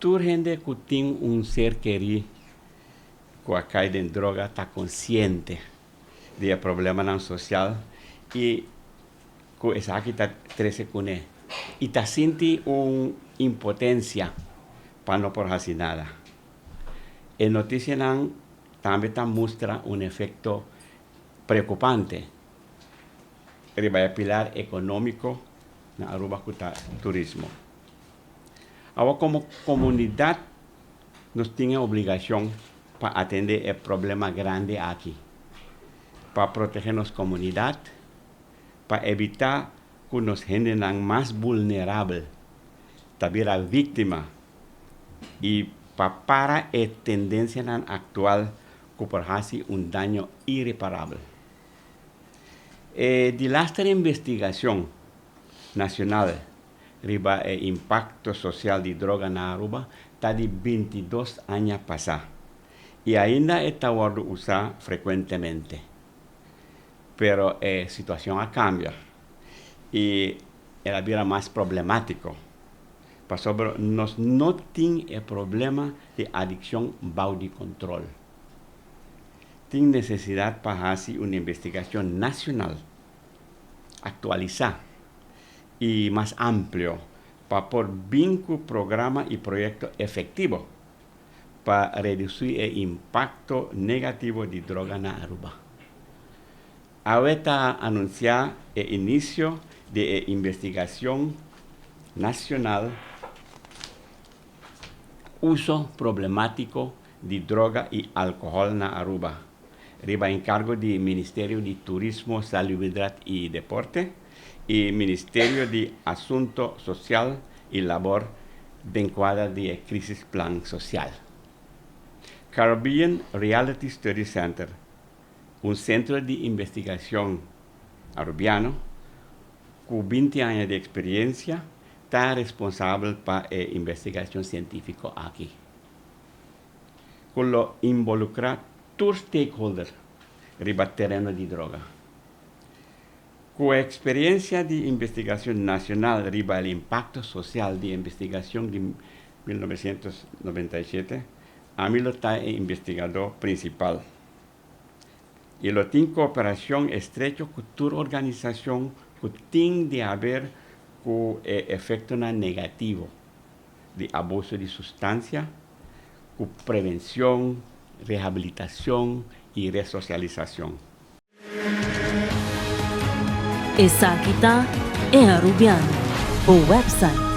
Tur hende ku tin un ser kerí ku a kai den droga ta konsiente di e problemanan sosial i ku esaki ta trese kuné i ta sinti un impotensia pa no por hasi nada. E notisianan tambe ta mustra un efekto preokupante riba e pilar ekonómiko na Aruba ku ta turismo. Awor komo komunidat nos tin e obligashon pa atendé e problema grandi aki, pa protegé nos komunidat, pa evitá ku nos hendenan mas vulnerabel ta bira víktima i pa para e tendensianan aktual ku por hasi un daño ireparabel. E di laster investigashon nashonal riba e impakto sosial di droga na Aruba ta di 22 aña pasá i ainda e ta wòrdu usá frekuentemente. Pero e situashon a kambia i el a bira mas problemátiko pasobra nos no tin e problema di adikshon bou di kontrol. Tin nesesidat pa hasi un investigashon nashonal aktualisá i mas amplio pa por bin ku programa i proyekto efektivo pa redusí e impakto negativo di droga na Aruba. Awe ta anunsiá e inisio di e investigashon nashonal Uso problemátiko di droga i alkohòl na Aruba, riba enkargo di Ministerio di Turismo, Salubridat i Deporte i Ministerio di Asunto Sosial i Labor den kuadra di e Krisisplan Sosial. Caribbean Reality Study Center, un sentro di investigashon arubiano ku 20 aña di eksperensia, ta responsabel pa e investigashon sientífiko aki, ku lo involukrá tur stakeholder riba tereno di droga. Ku e eksperensia di investigashon nashonal riba e impakto sosial di investigashon di 1997, ami lo ta e investigadó prinsipal i lo tin kooperashon estrecho ku tur organisashon ku tin di haber ku e efektonan negativo di abuso di sustansia, ku prevenshon, rehabilitashon i resosialisashon. Esaki ta E Arubiano, bo website.